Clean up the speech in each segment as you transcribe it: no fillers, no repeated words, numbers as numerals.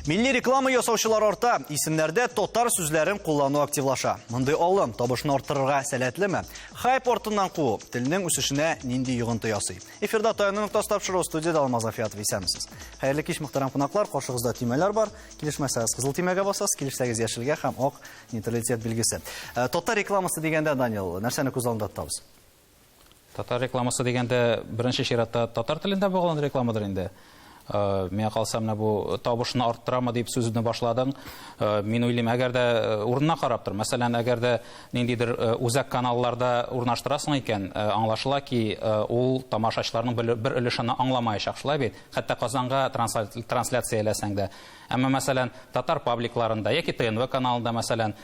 Милли реклама ясаучылар арта, исемнәрдә татар сүзләрен куллану активлаша. Мондый алым табышны арттырырга сәләтлеме? Хайп артыннан куу телнең үсешенә нинди йогынты ясый? Эфирда Таяну ноктасы тапшыруы, студиядә Алмаз Афиятов, исәнмесез. Хәерле кич, мөхтәрәм кунаклар, каршыгызда төймәләр бар. Килешмәсәгез, кызыл төймәгә басасыз, килешсәгез, яшелгә һәм ак нейтралитет билгесе. Татар рекламасы дигәндә, Данил, нәрсәне күз алдында тотабыз? Татар рекламасы дигәндә, беренче чиратта татар телендә булган рекламадыр инде. Миңа калса, менә бу табышны арттырамы дип сүзне башладың. Мин уйлыйм, әгәр дә урынына карап тор. Мәсәлән, әгәр дә ниндидер үзәк каналларда урнаштырасың икән, аңлашыла ки, ул тамашачыларның бер өлешен аңламаячак, шулай бит? Хәтта Казанга трансляцияләсәң дә. Әмма, мәсәлән, татар пабликларында яки ТНВ каналында, мәсәлән,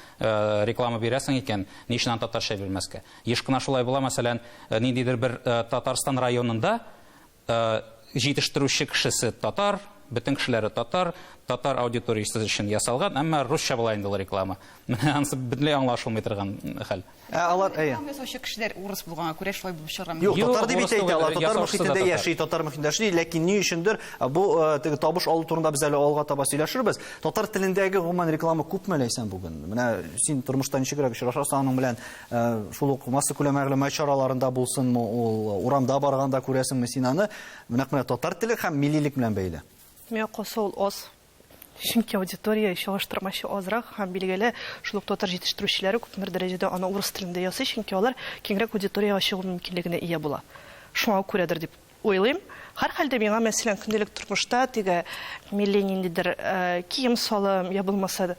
реклама бирәсең икән, ни өчен аны татарча бирмәскә? Еш кына шулай була, мәсәлән, ниндидер бер Татарстан районында җитештерүче кешесе татар, бөтен кешеләре татар, татар аудиториясе өчен ясалган, әмма русча була инде ул реклама. Менә анысы бөтенләй аңлашылмый торган хәл. Ә алар, әйе. Реклама ясаучы кешеләр урыс булганга күрә шулай булып чыгарга мөмкин. Юк, татар дип урыс әйтә түгел, алар, татар ясаучысы да мохитендә татар. яши, татар мохитендә эшли, ләкин ни өчендер бу теге табыш алу турында без әле алга таба сөйләшербез. Татар телендәге гомумән реклама күпме Ләйсән бүген? Менә син тормышта ничегрәк очрашасың аның белән? Шул ук массакүләм мәгълүмат чараларында булсынмы ул, урамда барганда күрәсеңме син аны? Нәкъ менә татар теле һәм миллилек белән бәйле. Миңа калса, ул аз. Чөнки аудитория чагыштырмача азрак һәм, билгеле, шул ук татар җитештерүчеләре күпмедер дәрәҗәдә аны урыс телендә ясый, чөнки алар киңрәк аудиториягә чыгу мөмкинлегенә ия була. Шуңа күрәдер дип уйлыйм. Һәрхәлдә миңа, мәсәлән, көндәлек тормышта теге милли ниндидер кием-салым, я булмаса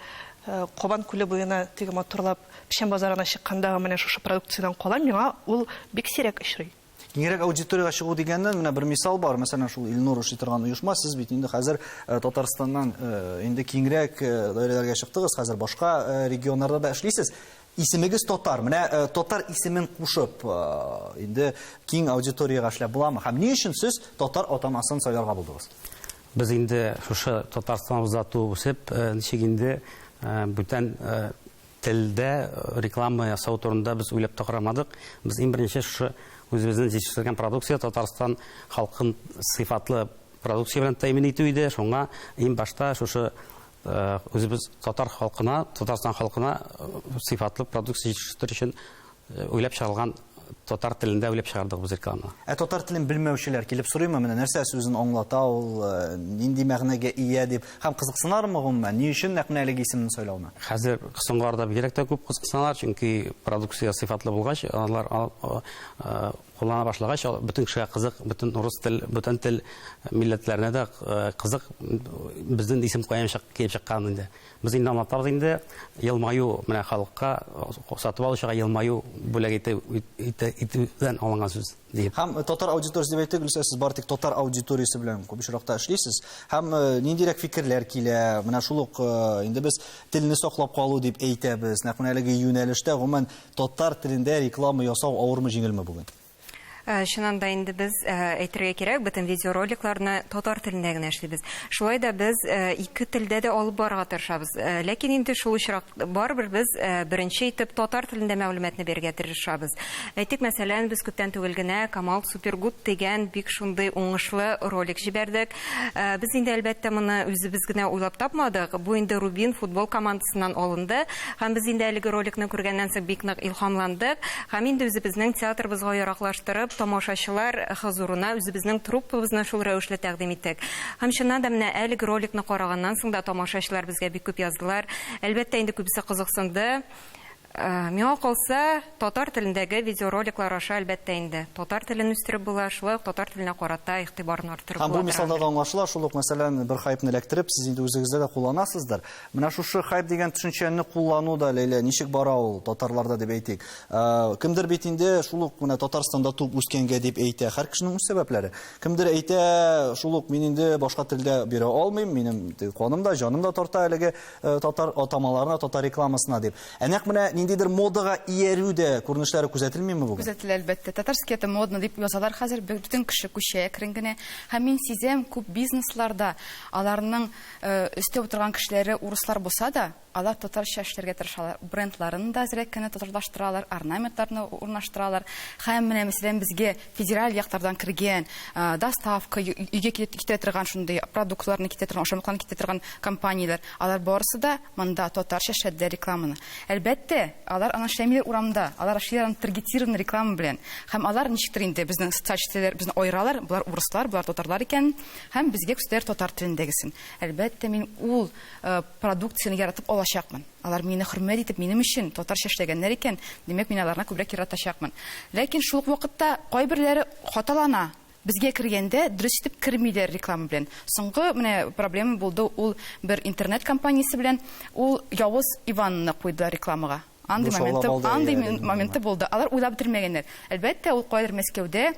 Кабан күле буена теге матурлап Печән базарына чыккандагы менә шушы продукциядән кала миңа ул бик сирәк очрый. Киңрәк аудиториягә чыгу дигәннән, менә бер мисал бар. Мәсәлән, шул Илнур эшли торган оешма, сез бит инде хәзер Татарстаннан инде киңрәк даирәләргә чыктыгыз, хәзер башка регионнарда да эшлисез. Исемегез татар. Менә татар исемен кушып, инде киң аудиториягә эшләп буламы? Һәм ни өчен сез татар атамасын сайларга булдыгыз? Без инде шушы Татарстаныбызда туып үсеп, ничек инде бүтән телдә реклама ясау турында без уйлап та карамадык. Без иң беренче шушы үзебезнең җитештергән продукция Татарстан халкын сыйфатлы продукция белән тәэмин итү иде. Шуңа иң башта шушы үзебез татар халкына, Татарстан халкына сыйфатлы продукция җитештерү өчен уйлап чыгарылган татар телендә уйлап чыгардык без рекламаны. Ә татар телен белмәүчеләр килеп сорыймы, менә нәрсә сүзен аңлата ул, нинди мәгънәгә ия дип, һәм кызыксынармы гомумән, ни өчен нәкъ менә әлеге исемне сайлауны? Хәзер соңгы арада бигрәк тә күп кызыксыналар, чөнки продукция сыйфатлы булгач, алар куллана башлагач, бөтен кешегә кызык, бөтен урыс тел, бүтән тел милләтләренә дә кызык, безнең исем каян килеп чыккан инде. Без инде аңлатабыз инде, елмаю менә халыкка, сатып алучыга елмаю бүләк итү, итүдән алынган сүз диеп. Һәм татар аудиториясе дип әйтте, Гөлсә, сез бары тик татар аудиториясе белән күп очракта эшлисез. Һәм ниндирәк фикерләр килә? Менә шул ук инде без телне саклап калу дип әйтәбез. Нәкъ менә әлеге юнәлештә гомумән татар телендә реклама ясау авырмы, җиңелме бүген? Чыннан да инде без, әйтергә кирәк, бөтен видеороликларны татар телендә генә эшлибез. Шулай да без ике телдә дә алып барырга тырышабыз. Ләкин инде шул очрак барыбер без беренче итеп татар телендә мәгълүматны бирергә тырышабыз. Әйтик, мәсәлән, без күптән түгел генә Камал Супергуд дигән бик шундый уңышлы ролик җибәрдек. Без инде, әлбәттә, моны үзебез генә уйлап тапмадык. Бу инде Рубин футбол командасыннан алынды. Һәм без инде әлеге роликны күргәннән соң бик нык илһамландык. Һәм инде үзебезнең театрыбызга яраклаштырып, тамашачылар хозурына үзебезнең труппабызны шул рәвешле тәкъдим иттек. Һәм чыннан да менә әлеге роликны караганнан соң да тамашачылар безгә бик күп яздылар. Әлбәттә инде күбесе кызыксынды. Миңа калса, татар телендәге видеороликлар аша, әлбәттә инде, татар телен үстереп була, шулай ук татар теленә карата игътибарны арттырып Һәм бу була мисалда торгандыр. да аңлашыла, шул ук, мәсәлән, бер хайпны эләктереп, сез инде үзегездә дә кулланасыздыр. Менә шушы хайп дигән төшенчәне куллану да, Ләйлә, ничек бара ул татарларда дип әйтик. Кемдер бит инде шул ук менә Татарстанда туып үскәнгә дип әйтә, һәр кешенең үз сәбәпләре. Кемдер әйтә, шул ук мин инде башка телдә бирә алмыйм, минем каным да, җаным да тарта әлеге татар атамаларына, татар рекламасына дип. Ә нәкъ менә ниндидер модага иярү дә күренешләре күзәтелмиме бүген? Күзәтелә, әлбәттә. Татарский это модно дип язалар хәзер, бөтен кеше күчә әкрен генә. Һәм мин сизәм, күп бизнесларда аларның өстә утырган кешеләре урыслар булса да, Алар татарча эшләргә тырышалар. Брендларын да әзрәк кенә татарлаштыралар, орнаментларны урнаштыралар. Һәм менә, мәсәлән, безгә федераль яклардан кергән доставка, өйгә китерә торган шундый продуктларны китерә торган, ашамлыкларны китерә торган компанияләр, алар барысы да монда татарча эшләделәр рекламаны. Әлбәттә, алар аны эшләмиләр урамда, алар эшлиләр аны таргетированный реклама белән. Һәм алар ничектер инде безнең социаль челтәрләр безне аералар, болар урыслар, болар татарлар икән, һәм безгә күрсәтәләр татар телендәгесен. Әлбәттә, мин ул продукцияне яратып алачакмын. Алар мине хөрмәт итеп, минем өчен татарча эшләгәннәр икән, димәк, мин аларны күбрәк яратачакмын. Ләкин шул ук вакытта кайберләре хаталана. Безгә кергәндә дөрес итеп кермиләр реклама белән. Соңгы менә проблема булды ул бер интернет компаниясе белән, ул Явыз Иванны куйдылар рекламага. Андый моменты, андый моменты булды. Алар уйлап бетермәгәннәр. Әлбәттә, ул кайдыр Мәскәүдә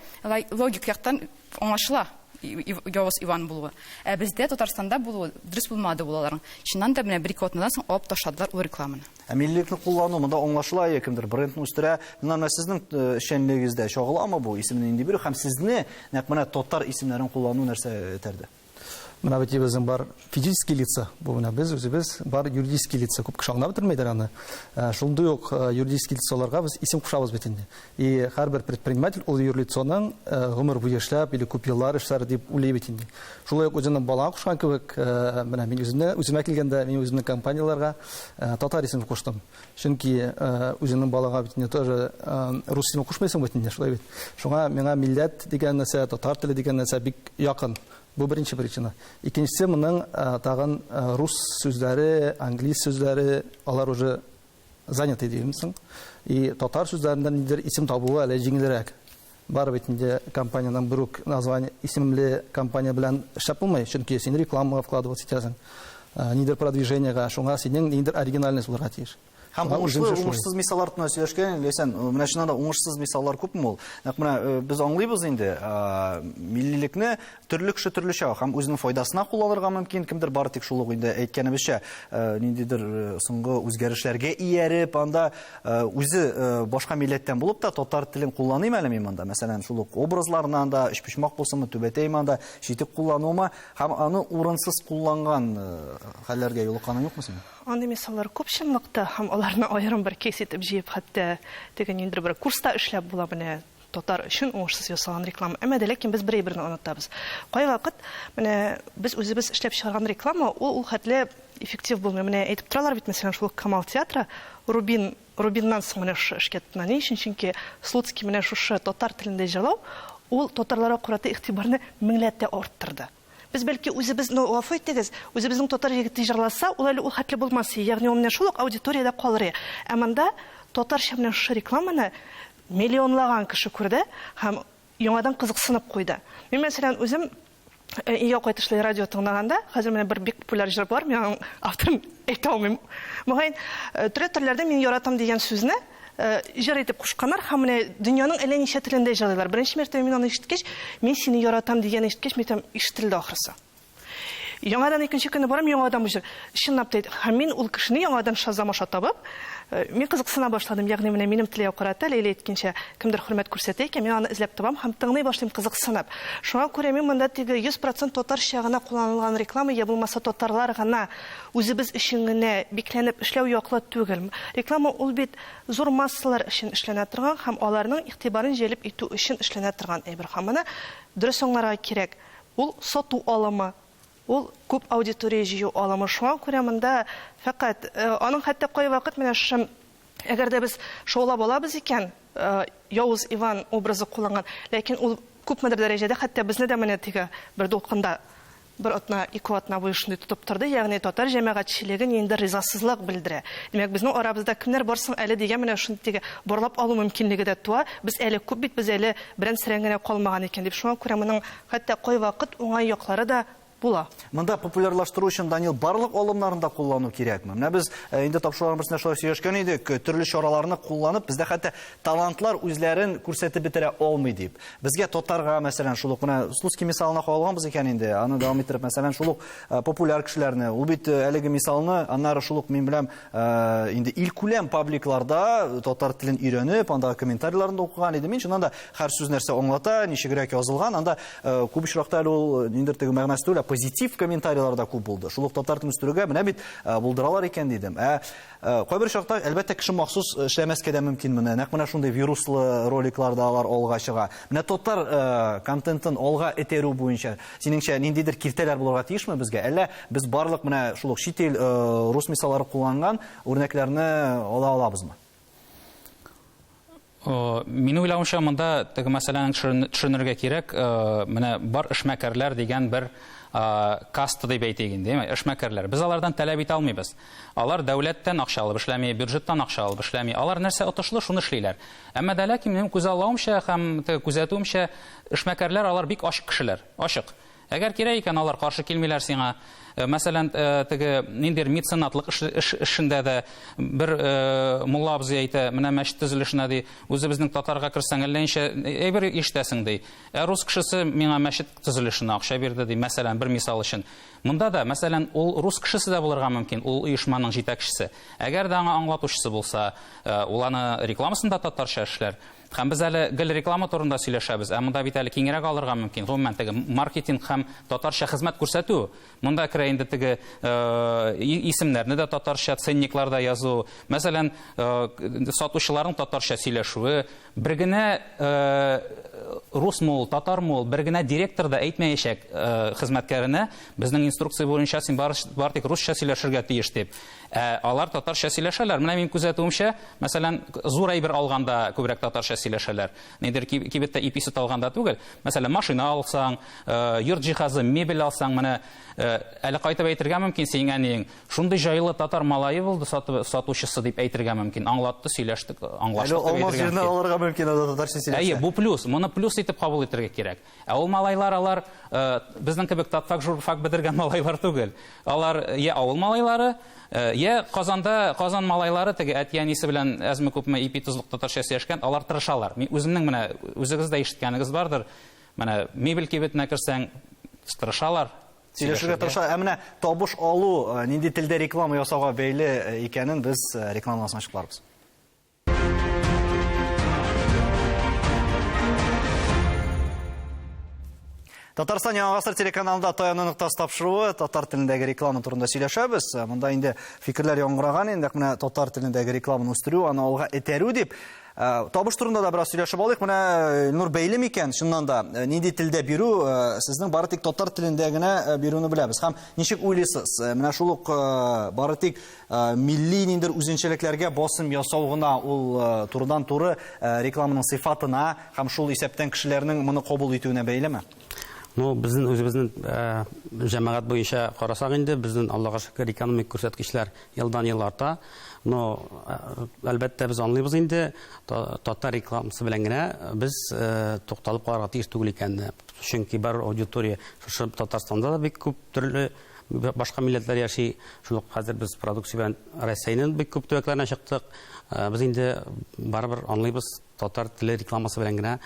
логик яктан аңлашыла Явыз Иван булуы. Ә бездә Татарстанда булуы дөрес булмады ул аларның. Чыннан да менә бер-ике атнадан соң алып ташладылар ул рекламаны. Ә миллилекне куллану монда аңлашыла, я кемдер брендны үстерә. Менә менә сезнең эшчәнлегегездә чагыламы бу исемне нинди бирү һәм сезне нәкъ менә татар исемнәрен куллану нәрсә этәрде? Менә бит безнең бар физические лица, бу менә без үзебез бар юридические лица, күп кеше аңлап бетермәйдер аны. Шундый ук юридические лицаларга без исем кушабыз бит инде. И һәрбер предприниматель ул юрлицоның гомер буе эшләп или күп еллар эшләр дип уйлый бит инде. Шулай ук үзенең балага кушкан кебек, менә мин үземне, үземә килгәндә, мин үземнең компанияләргә татар исеме куштым. Чөнки үзеңнең балага бит инде тоже рус исеме кушмыйсың бит инде, шулай бит. Шуңа миңа милләт дигән нәрсә, татар теле дигән нәрсә бик якын. Бу беренче причина. Икенчесе, моның тагын рус сүзләре, английс сүзләре, алар уже заняты димсең. И татар сүзләреннән нидер исем табуы әле җиңелрәк. Бар бит инде компаниянең бер үк название, исемле компания белән эшләп булмый, чөнки син рекламага вкладываться итәсең, нидер продвижениега, шуңа синең нидер оригинальность булырга тиеш. Һәм уңышлы, уңышсыз мисаллар турында сөйләшкән, Ләйсән, менә чыннан да уңышсыз мисаллар күпме ул? Нәкъ менә без аңлыйбыз инде, миллилекне төрле кеше төрлечә һәм үзенең файдасына кулланырга мөмкин, кемдер бары тик шул ук инде әйткәнебезчә, ниндидер соңгы үзгәрешләргә ияреп, анда үзе башка милләттән булып та татар телен кулланыйм әле мин монда. Мәсәлән, шул ук образларны анда, өчпочмак булсынмы, түбәтәйме анда, читек куллануымы һәм аны урынсыз кулланган хәлләргә юлыкканың юкмы синең? Андый мисаллар күп чынлыкта, һәм аларны аерым бер кейс итеп җыеп, хәтта теге ниндидер бер курста эшләп була менә татар өчен уңышсыз ясалган реклама. Әмма дә ләкин без бер әйберне онытабыз. Кайвакыт менә без үзебез эшләп чыгарган реклама ул ул хәтле эффектив булмый. Менә әйтеп торалар бит, мәсәлән, шул Камал театры Рубин, Рубиннан соң менә шушы эшкә тотына. Ни өчен? Чөнки Слуцкий менә шушы татар телендә җырлау ул татарларга карата игътибарны меңләтә арттырды. Без бәлки үзебез, ну, гафу итегез, үзебезнең татар егете җырласа, ул әле ул хәтле булмас, ягъни ул менә шул ук аудиториядә калыр. Ә монда татарча менә шушы рекламаны миллионлаган кеше күрде һәм яңадан кызыксынып куйды. Мин, мәсәлән, үзем өйгә кайтышлый радио тыңлаганда, хәзер менә бер бик популяр җыр бар, мин аның авторын әйтә алмыйм. Мөгаен, төрле телләрдә мин яратам дигән сүзне җыр итеп кушканнар һәм менә дөньяның әллә ничә телендә җырлыйлар. Беренче мәртәбә мин аны ишеткәч, мин сине яратам дигәнне ишеткәч, мин әйтәм, ишетелде ахрысы. Яңадан икенче көнне барам, яңадан бу җыр. Чынлап та, һәм мин ул кешене яңадан Шазам аша табып, мин кызыксына башладым. Ягъни менә минем телгә карата, Ләйлә әйткәнчә, кемдер хөрмәт күрсәтә икән, мин аны эзләп табам һәм тыңлый башлыйм кызыксынып. Шуңа күрә мин монда теге 100% татарча гына кулланылган реклама, я булмаса татарлар гына үзебез өчен генә бикләнеп эшләү яклы түгел. Реклама ул бит зур массалар өчен эшләнә торган һәм аларның игътибарын җәлеп итү өчен эшләнә торган әйбер. Һәм моны дөрес аңларга кирәк. Ул сату алымы, ул күп аудитория җыю алымы. Шуңа күрә монда фәкать аның хәтта кайвакыт менә шушы, әгәр дә без шаулап алабыз икән, Явыз Иван образы кулланган, ләкин ул күпмедер дәрәҗәдә хәтта безне дә менә теге бер дулкында бер атна, ике атна буе шундый тотып торды, ягъни татар җәмәгатьчелеге ниндидер ризасызлык белдерә. Димәк, безнең арабызда кемнәр бар соң әле дигән менә шундый теге барлап алу мөмкинлеге дә туа. Без әле күп бит, без әле берән-сәрән генә калмаган икән дип. Шуңа күрә моның хәтта кайвакыт уңай яклары да була. Монда популярлаштыру өчен, Данил, барлык алымнарын да куллану кирәкме? Менә без инде тапшыруларның берсендә шулай сөйләшкән идек, төрле чараларны кулланып, бездә хәтта талантлар үзләрен күрсәтеп бетерә алмый дип. Безгә татарга, мәсәлән, шул ук менә Слуцкий мисалына кагылганбыз икән инде, аны дәвам иттереп, мәсәлән, шул ук популяр кешеләрне, ул бит әлеге мисалны, аннары шул ук мин беләм, инде илкүләм пабликларда татар телен өйрәнеп, андагы комментарийларын да укыган идем. Мин чыннан да һәр сүз нәрсә аңлата, ничегрәк язылган, анда күп очракта әле ул ниндидер теге мәгънәсе түгел, позитив комментарийлар да күп булды. Шул ук татар телен үстерүгә менә бит булдыралар икән дидем. Ә кайбер чакта, әлбәттә, кеше махсус эшләмәскә дә мөмкин моны. Нәкъ менә шундый вируслы роликлар да алар алга чыга. Менә татар контентын алга этәрү буенча, синеңчә, ниндидер киртәләр булырга тиешме безгә? Әллә без барлык менә шул ук чит ил рус мисаллары кулланган үрнәкләрне ала алабызмы? Мин уйлавымча, монда теге мәсьәләне төшенергә кирәк. Менә бар эшмәкәрләр дигән бер каста дип әйтик инде, эшмәкәрләр. Без алардан таләп итә алмыйбыз. Алар дәүләттән акча алып эшләми, бюджеттан акча алып эшләми. Алар нәрсә отышлы, шуны эшлиләр. Әмма дә ләкин минем күзаллавымча һәм теге күзәтүемчә, эшмәкәрләр алар бик ачык кешеләр, ачык. Әгәр кирәк икән, алар каршы килмиләр сиңа. Мәсәлән, теге ниндидер меценатлык эшендә дә бер мулла абзый әйтә, менә мәчет төзелешенә ди, үзебезнең татарга керсәң, әллә ничә әйбер ишетәсең ди. Ә рус кешесе миңа мәчет төзелешенә акча бирде ди, мәсәлән, бер мисал өчен. Монда да, мәсәлән, ул рус кешесе дә булырга мөмкин, ул оешманың җитәкчесе. Әгәр дә аңа аңлатучысы булса, ул аны рекламасын да татарча эшләр. Һәм без әле гел реклама турында сөйләшәбез, ә монда бит әле киңрәк алырга мөмкин. Гомумән, теге маркетинг һәм татарча хезмәт күрсәтү. Монда керә инде теге исемнәрне дә татарча, ценникларда язу. Мәсәлән, сатучыларның татарча сөйләшүе. Бер генә рус мул, татар мул, бер генә директор да әйтмәячәк хезмәткәренә, безнең инструкция буенча син бар тик русча сөйләшергә тиеш дип. Ә алар татарча сөйләшәләр. Менә минем күзәтүемчә, мәсәлән, зур әйбер алганда күбрәк татарча сөйләшәләр. Нидер кибеттә ипи сөт алганда түгел. Мәсәлән, машина алсаң, йорт җиһазы, мебель алсаң, менә әле кайтып әйтергә мөмкин синең әниең, шундый җайлы татар малае булды сатучысы дип әйтергә мөмкин. Аңлатты, сөйләштек, аңлаштык дип әйтергә мөмкин. Әле алырга мөмкин, анда татарча сөйләшә. Әйе, бу плюс. Моны плюс итеп кабул итәргә кирәк. Ә ул малайлар, алар безнең кебек татфак, журфак бетергән малайлар түгел. Алар я авыл малайлары, я Казанда, Казан малайлары теге әти-әнисе белән әзме-күпме ипи тозлык татарча сөйләшкән, алар тырышалар. Мин үземнең менә үзегез дә ишеткәнегез бардыр. Менә мебель кибетенә керсәң, тырышалар. Сөйләшергә тырыша. Ә менә табыш алу нинди телдә реклама ясауга бәйле икәнен без рекламадан соң ачыкларбыз. Татарстан Яңа Гасыр телеканалында Таяну ноктасы тапшыруы татар телендәге реклама турында сөйләшәбез. Монда инде фикерләр яңгыраган инде, менә татар телендәге рекламаны үстерү, аны алга этәрү дип. Табыш турында да бераз сөйләшеп алыйк. Менә Илнур бәйле микән? Чыннан да нинди телдә бирү, сезнең бары тик татар телендә генә бирүне беләбез. Һәм ничек уйлыйсыз? Менә шул ук бары тик милли ниндидер үзенчәлекләргә басым ясау гына ул турыдан-туры рекламаның сыйфатына һәм шул исәптән кешеләрнең моны кабул итүенә бәйлеме? Ну, безнең үзебезнең җәмәгать буенча карасак инде, безнең Аллага шөкер экономик күрсәткечләр елдан-ел арта. Но, әлбәттә, без аңлыйбыз инде, татар рекламасы белән генә без тукталып калырга тиеш түгел икәнне. Чөнки бар аудитория шушы Татарстанда да бик күп төрле башка милләтләр яши. Шул ук хәзер без продукция белән Россиянең бик күп төбәкләренә чыктык. Без инде барыбер аңлыйбыз, татар теле рекламасы белән генә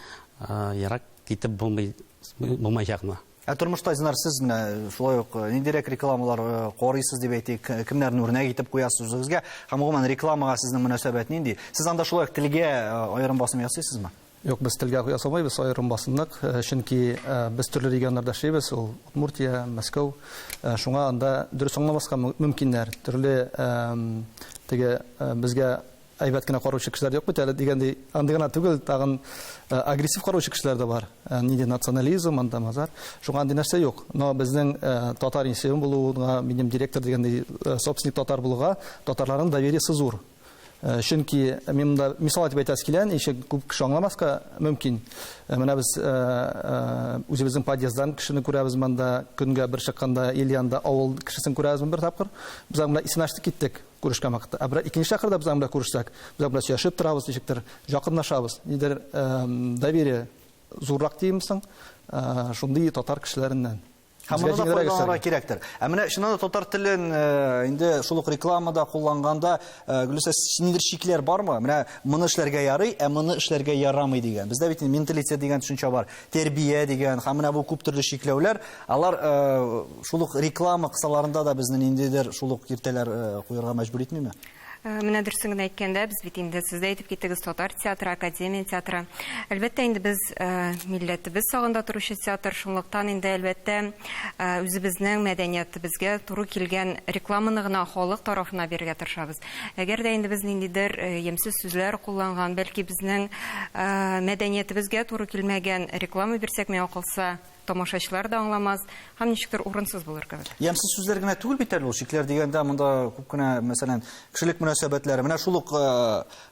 ерак китеп булмый, булмаячакны. Ә тормышта, Динар, сез менә шулай ук ниндирәк рекламалар карыйсыз дип әйтик, кемнәрне үрнәк итеп куясыз үзегезгә һәм гомумән рекламага сезнең мөнәсәбәт нинди? Сез анда шулай ук телгә аерым басым ясыйсызмы? Юк, без телгә ясамыйбыз аерым басымнык, чөнки без төрле регионнарда эшлибез, ул Удмуртия, Мәскәү, шуңа анда дөрес аңламаска мөмкиннәр. Төрле теге безгә әйбәт кенә караучы кешеләр юк бит әле дигәндәй, андый гына түгел, тагын агрессив караучы кешеләр дә бар. Нинди национализм, анда мазар. Шуңа андый нәрсә юк. Но безнең татар институтын булуына, минем директор дигәндәй, собственник татар булуга, татарларның довериесе зур. Чөнки мин монда мисал итеп әйтәсе килә, ничек күп кеше аңламаска мөмкин. Менә без үзебезнең подъезддан кешене күрәбез монда, көнгә бер чыкканда ил янында авыл кешесен күрәбез бер тапкыр. Без аның белән исәнләштек киттек күрешкән вакытта. Ә бер икенче тапкыр да без аның белән күрешсәк, без аның белән сөйләшеп торабыз, ничектер якынлашабыз. Нидер доверие зуррак димсең, шундый татар кешеләреннән. Һәм моны да файдаланырга кирәктер. Ә менә чыннан да татар телен инде шул ук рекламада кулланганда, Гөлүсә, ниндидер чикләр бармы? Менә моны эшләргә ярый, ә моны эшләргә ярамый дигән. Бездә бит менталитет дигән төшенчә бар, тәрбия дигән, һәм менә бу күп төрле чикләүләр, алар шул ук реклама кысаларында да безне ниндидер шул ук киртәләр куярга мәҗбүр итмиме? Менә дөресен генә әйткәндә, без бит инде сез дә әйтеп киттегез, татар театры, академия театры. Әлбәттә инде без милләтебез сагында торучы театр, шунлыктан инде әлбәттә үзебезнең мәдәниятебезгә туры килгән рекламаны гына халык тарафына бирергә тырышабыз. Әгәр дә инде без ниндидер ямьсез сүзләр кулланган, бәлки безнең мәдәниятебезгә туры килмәгән реклама бирсәк, миңа калса, тамашачылар да аңламас һәм ничектер урынсыз булыр кебек. Ямьсез сүзләр генә түгел бит әле ул, чикләр дигәндә монда күп кенә, мәсәлән, кешелек мөнәсәбәтләре. Менә шул ук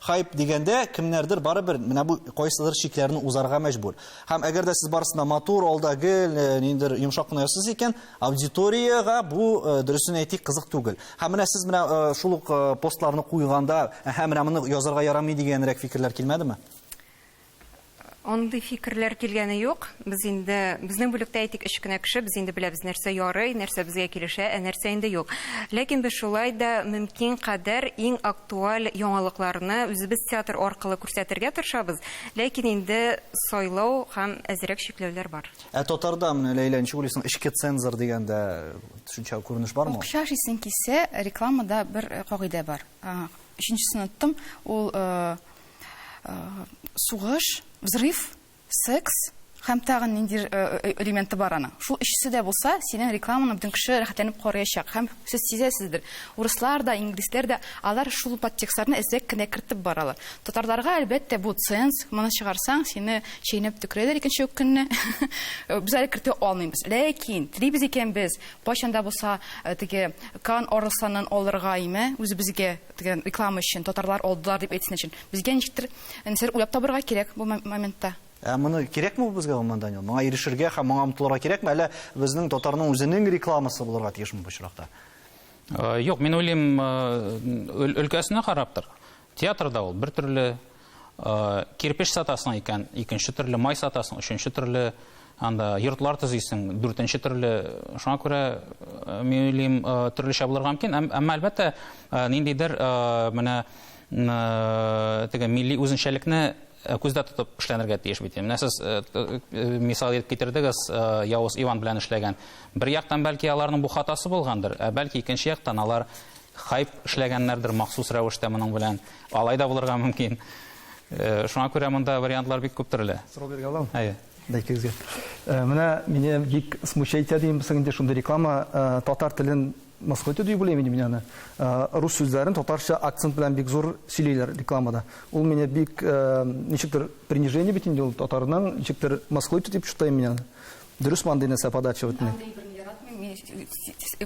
хайп дигәндә кемнәрдер барыбер менә бу кайсыдыр чикләрне узарга мәҗбүр. Һәм әгәр дә сез барысын да матур, алда гел ниндидер йомшак кына ясыйсыз икән, аудиториягә бу, дөресен әйтик, кызык түгел. Һәм менә сез менә шул ук постларны куйганда, әһә, менә моны язарга ярамый дигәнрәк фикерләр килмәдеме? Андый фикерләр килгәне юк. Без инде, безнең бүлектә әйтик, өч кенә кеше, без инде беләбез, нәрсә ярый, нәрсә безгә килешә, ә нәрсә инде юк. Ләкин без шулай да мөмкин кадәр иң актуаль яңалыкларны үзебез театр аркылы күрсәтергә тырышабыз. Ләкин инде сайлау һәм әзрәк чикләүләр бар. Ә татарда, менә, Ләйлә, ничек уйлыйсың, эчке цензор дигәндә төшенчә, күренеш бармы? Акча эшлисең килсә, рекламада бер кагыйдә бар. Өченчесен оныттым. Ул сугыш, взрыв, секс һәм тагын ниндидер элементы бар аның. Шул өчесе дә булса, синең рекламаны бөтен кеше рәхәтләнеп караячак. Һәм сез сизәсездер, урыслар да, инглизләр дә, алар шул подтекстларны әзрәк кенә кертеп баралар. Татарларга, әлбәттә, бу ценз, моны чыгарсаң, сине чәйнәп төкерәләр икенче үк көнне. Без әле кертә алмыйбыз. Ләкин телибез икән без, кайчан да булса теге Кан арысланын алырга име, үзебезгә теге реклама өчен, татарлар алдылар дип әйтсен өчен. Безгә ничектер нәрсәдер уйлап табырга кирәк бу моментта. Ә моны кирәкме бу безгә, гомумән, Данил? Моңа ирешергә һәм моңа омтылырга кирәкме? Әллә безнең татарның үзенең рекламасы булырга тиешме бу очракта? Юк, мин уйлыйм, өлкәсенә караптыр. Театрда ул бер төрле, кирпеч сатасың икән, икенче төрле, май сатасың, өченче төрле, анда йортлар төзисең, дүртенче төрле. Шуңа күрә, мин уйлыйм, төрлечә булырга мөмкин. Әмма, әлбәттә, ниндидер менә теге милли үзенчәлекне күздә тотып эшләнергә тиеш бит. Менә сез мисал итеп китердегез, Явыз Иван белән эшләгән. Бер яктан бәлки аларның бу хатасы булгандыр, ә бәлки икенче яктан алар хайп эшләгәннәрдер махсус рәвештә моның белән. Алай да булырга мөмкин. Шуңа күрә монда вариантлар бик күп төрле. Сорау бирергә аламы? Әйе. Да, икегезгә. Менә мине бик смущает итә дим, соң инде шундый реклама татар телен мыскыл итү дип уйлыйм инде мин аны. Рус сүзләрен татарча акцент белән бик зур сөйлиләр рекламада. Ул мине бик ничектер принижение бит инде ул татарның, ничектер мыскыл итү дип чутыйм мин аны. Дөресме андый нәрсә подача вот Андый берне яратмыйм. Мин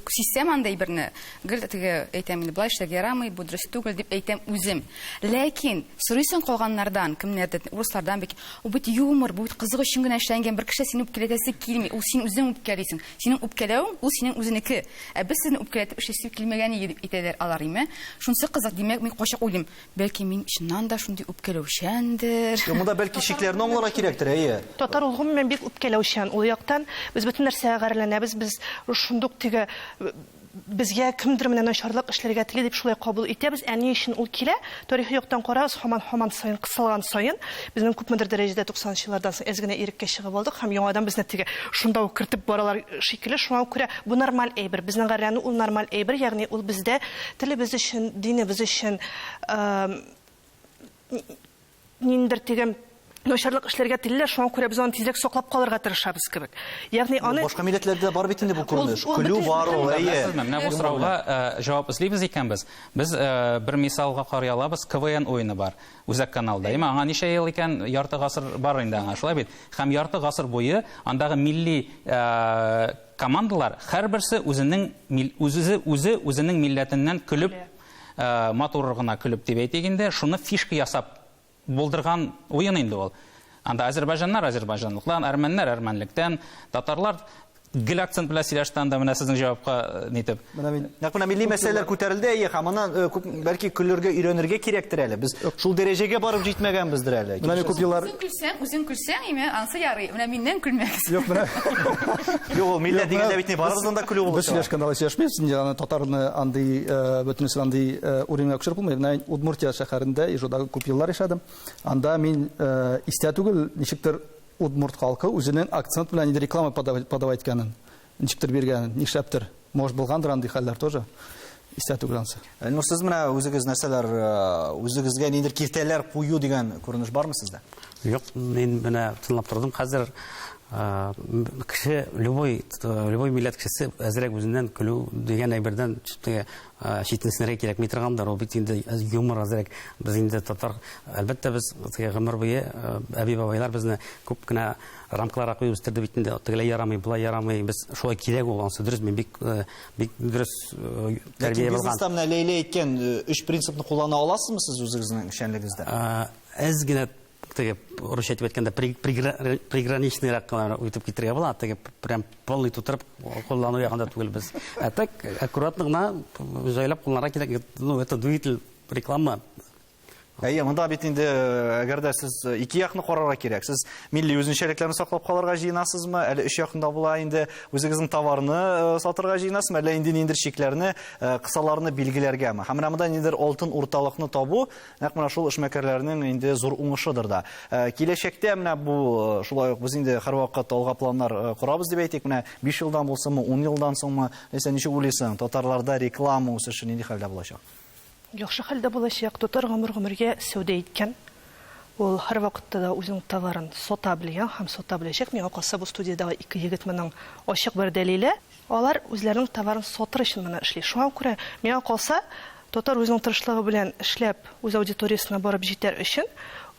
сизсәм андый берне, гел теге әйтәм инде, болай эшләргә ярамый, бу дөрес түгел дип әйтәм үзем. Ләкин сорыйсың калганнардан, кемнәрдән, урыслардан бит, ул бит юмор, бу бит кызык өчен генә эшләнгән, бер кеше сине үпкәләтәсе килми, ул син үзең үпкәлисең. Синең үпкәләвең, ул синең үзенеке. Ә без сезне үпкәләтеп эшлисе килмәгән иде дип әйтәләр алар, име. Шунысы кызык, димәк, мин кайчак уйлыйм, бәлки мин чыннан да шундый үпкәләүчәндер. Юк, монда бәлки чикләрне аңларга кирәктер, әйе. Татар ул гомумән бик үпкәләүчән. Ул яктан без бөтен нәрсәгә гарьләнәбез, без шундук теге безгә кемдер менә начарлык эшләргә тели дип шулай кабул итәбез. Ә ни өчен ул килә? Тарихи яктан карагыз, һаман һаман саен кысылган саен безнең күпмедер дәрәҗәдә 90 еллардан соң әз генә иреккә чыгып алдык һәм яңадан безне теге шунда ук кертеп баралар шикелле. Шуңа күрә бу нормаль әйбер. Безнең гарьләнү ул нормаль әйбер, ягъни ул бездә телебез өчен, динебез өчен ниндидер теге начарлык эшләргә телиләр, шуңа күрә без аны тизрәк саклап калырга тырышабыз кебек. Ягъни аны Башка милләтләрдә бар бит инде бу күренеш. Көлү бар ул, әйе. Менә бу сорауга җавап эзлибез икән без. Без бер мисалга карый алабыз, КВН уены бар Үзәк каналда. Әйме, аңа ничә ел икән? Ярты гасыр бар инде аңа, шулай бит? Һәм ярты гасыр буе андагы милли командалар һәрберсе үзенең үзе үзе үзенең милләтеннән көлеп, матур гына көлеп дип әйтик инде, шуны фишка ясап булдырган уен инде ул. Анда азербайҗаннар азербайҗанлыктан, әрмәннәр әрмәнлектән, татарлар гел акцент белән сөйләште анда, менә сезнең җавапка нитеп. Менә мин Нәкъ менә милли мәсьәләләр күтәрелде, әйе, һәм моннан күп бәлки көлергә өйрәнергә кирәктер әле. Без шул дәрәҗәгә барып җитмәгәнбездер әле. Менә мин күп еллар Үзең көлсәң, үзең көлсәң, име, ансы ярый. Менә миннән көлмәгез. Юк, менә Юк, ул милләт дигәндә бит не барыбызның да көлү Без булып чыга. сөйләшкәндә алай сөйләшмибез, инде аны татарны андый бөтенесен андый уровеньга күчереп булмый. Менә Удмуртия шәһәрендә Ижауда күп еллар яшәдем. Анда мин истә түгел, ничектер удмурт халкы үзенең акцент белән инде реклама подавать иткәнен, ничектер биргәнен, нишләптер. Может, булгандыр андый хәлләр тоже. Истә түгел ансы. Эльнур, сез менә үзегез нәрсәләр, үзегезгә ниндидер киртәләр кую дигән күренеш бармы сездә? Юк, мин менә тыңлап тордым. Хәзер кеше, любой, любой милләт кешесе әзрәк үзеннән көлү дигән әйбердән теге читенсенергә кирәкми торгандыр. Ул бит инде юмор әзрәк. Без инде татар, әлбәттә, без теге гомер буе әби-бабайлар безне күп кенә рамкаларга куеп үстерде бит инде. Тегеләй ярамый, болай ярамый. Без шулай кирәк ул, ансы дөрес. Мин бик бик дөрес тәрбия булган. Бизнеста менә Ләйлә әйткән өч принципны куллана аласызмы сез үзегезнең эшчәнлегегездә? Әз генә теге русча әйтеп әйткәндә приграничныйрак кына үтеп китергә була, теге прям полный тутырып куллану ягында түгел без. Ә так аккуратно гына җайлап кулланырга кирәк. Ну, это двигатель реклама. Әйе, монда бит инде, әгәр дә сез ике якны карарга кирәк. Сез милли үзенчәлекләрне саклап калырга җыенасызмы? Әле өч якында була инде үзегезнең товарны сатырга җыенасызмы? Әллә инде ниндидер чикләрне, кысаларны билгеләргәме? Һәм менә монда ниндидер алтын урталыкны табу, нәкъ менә шул эшмәкәрләрнең инде зур уңышыдыр да. Киләчәктә менә бу шулай ук без инде һәрвакыт алга планнар корабыз дип әйтик, менә 5 елдан булсынмы, 10 елдан соңмы, нәрсә ничек уйлыйсың, татарларда реклама үсеше нинди хәлдә булачак? Яхшы хәлдә булачак. Татар гомер-гомергә сәүдә иткән. Ул һәрвакытта да үзенең товарын сата белгән һәм сата беләчәк. Миңа калса, бу студиядәге ике егет моның ачык бер дәлиле. Алар үзләренең товарын сатыр өчен моны эшли. Шуңа күрә, миңа калса, татар үзенең тырышлыгы белән эшләп, үз аудиториясенә барып җитәр өчен,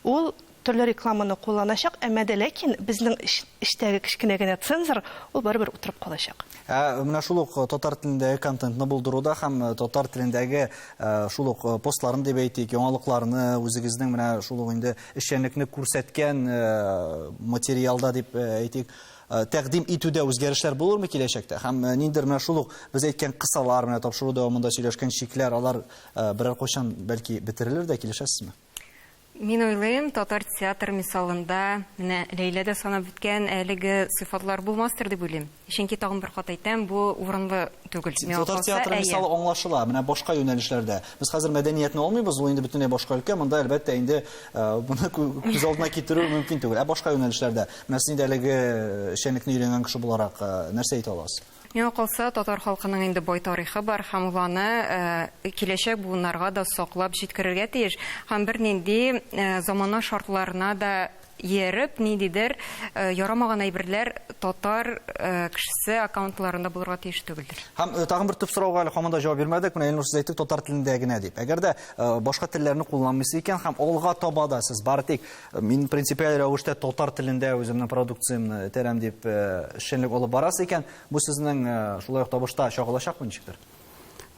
ул төрле рекламаны кулланачак, әмма дә ләкин безнең эчтәге кечкенә генә цензор, ул барыбер утырып калачак. Ә менә шул ук татар телендәге контентны булдыруда һәм татар телендәге шул ук постларны дип әйтик, яңалыкларны, үзегезнең менә шул ук инде эшчәнлекне күрсәткән материалда дип әйтик, тәкъдим итүдә үзгәрешләр булырмы киләчәктә? Һәм ниндидер менә шул ук без әйткән кысалар, менә тапшыру дәвамында сөйләшкән чикләр, алар берәр кайчан бәлки бетерелер дә, килешәсезме? Мин уйлыйм, татар театр мисалында менә Ләйлә дә санап үткән әлеге сыйфатлар булмастыр дип уйлыйм. Чөнки тагын бер кат әйтәм, бу урынлы түгел. Татар театры мисалы аңлашыла, менә башка юнәлешләрдә. Без хәзер мәдәниятне алмыйбыз, ул инде бөтенләй башка өлкә. Монда әлбәттә инде моны күз алдына китерү мөмкин түгел. Ә башка юнәлешләрдә, менә сез инде әлеге эшчәнлекне өйрәнгән кеше буларак нәрсә әйтә аласыз? Миңа калса, татар халкының инде бай тарихы бар һәм ул аны киләчәк буыннарга да саклап җиткерергә тиеш. Һәм бернинди замана шартларына да ияреп, ниндидер ярамаган әйберләр татар кешесе аккаунтларында булырга тиеш түгелдер. Һәм тагын бер төп сорауга әле һаман да җавап бирмәдек. Менә Илнур, сез әйттек, татар телендә генә дип. Әгәр дә башка телләрне кулланмыйсыз икән һәм алга таба да сез бары тик мин принципиаль рәвештә татар телендә үземнең продукциямне этәрәм дип эшчәнлек алып барасыз икән, бу сезнең шулай ук табышта чагылачакмы ничектер?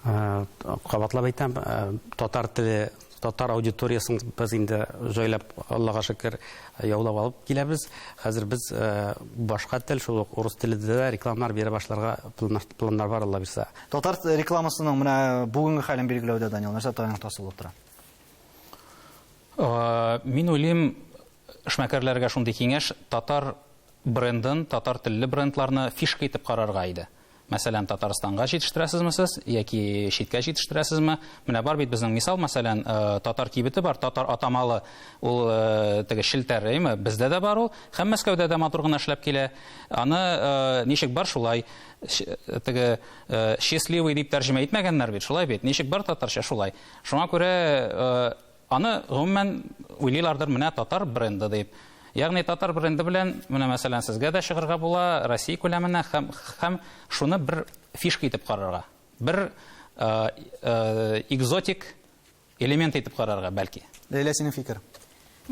Кабатлап әйтәм, татар теле, татар аудиториясын без инде җайлап, Аллага шөкер, яулап алып киләбез. Хәзер без башка тел, шул ук урыс телендә дә рекламалар бирә башларга планнар бар, Алла бирсә. Татар рекламасының менә бүгенге хәлен билгеләүдә, Данил, нәрсә таяныч тасы булып тора? Мин уйлыйм, эшмәкәрләргә шундый киңәш, татар брендын, татар телле брендларны фишка итеп карарга иде. Мәсәлән, Татарстанга җитештерәсезме сез яки читкә җитештерәсезме? Менә бар бит безнең мисал, мәсәлән, татар кибете бар, татар атамалы ул теге шелтәр, әйме? Бездә дә бар ул, һәм Мәскәүдә дә матур гына эшләп килә. Аны ничек бар шулай, теге счастливый дип тәрҗемә итмәгәннәр бит, шулай бит. Ничек бар татарча шулай. Шуңа күрә аны гомумән уйлыйлардыр, менә татар бренды дип. Ягъни татар бренды белән, менә мәсәлән, сезгә дә чыгарга була Россия күләменә һәм шуны бер фишка итеп карарга, бер экзотик элемент итеп карарга бәлки. Ләйлә, синең фикер?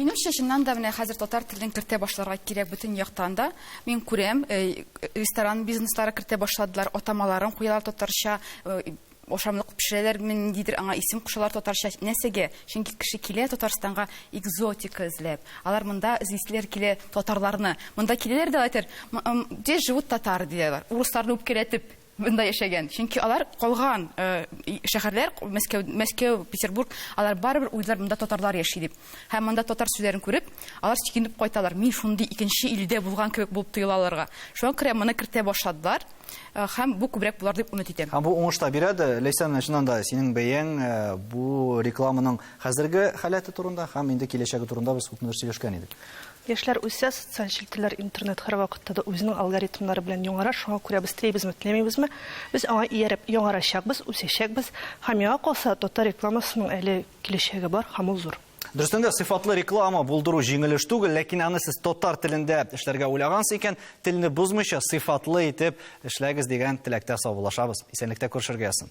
Минемчә, чыннан да менә хәзер татар телен кертә башларга кирәк бөтен яктан да. Мин күрәм, ресторан бизнеслары кертә башладылар, атамаларын куялар татарча, ашамлык пешерәләр, ниндидер аңа исем кушалар татарча. Нәрсәгә? Чөнки кеше килә Татарстанга экзотика эзләп. Алар монда эзлиләр килә татарларны. Монда киләләр дә әйтер, где живут татары диләр. Урысларны үпкәләтеп монда яшәгән. Чөнки алар калган шәһәрләр, Мәскәү, Петербург, алар барыбер уйлар монда татарлар яши дип. Һәм монда татар сүзләрен күреп, алар чигенеп кайталар. Мин шундый икенче илдә булган кебек булып тоела аларга. Шуңа күрә моны кертә башладылар. Һәм бу күбрәк булар дип өмет итәм. Һәм бу уңыш та бирә дә. Ләйсән, менә чыннан да синең бәяң бу рекламаның хәзерге халәте турында һәм инде киләчәге турында без күпмедер сөйләшкән идек. Яшьләр үсә, социаль челтәрләр, интернет һәрвакытта да үзенең алгоритмнары белән яңара, шуңа күрә без телибезме, теләмибезме, без аңа ияреп яңарачакбыз, үсәчәкбез. Һәм миңа калса, татар рекламасының әле киләчәге бар һәм ул зур. Дөрестән дә, сыйфатлы реклама булдыру җиңел эш түгел, ләкин аны сез татар телендә эшләргә уйлагансыз икән, телне бозмыйча, сыйфатлы итеп эшләгез дигән теләктә саубуллашабыз. Исәнлектә күрешергә язсын.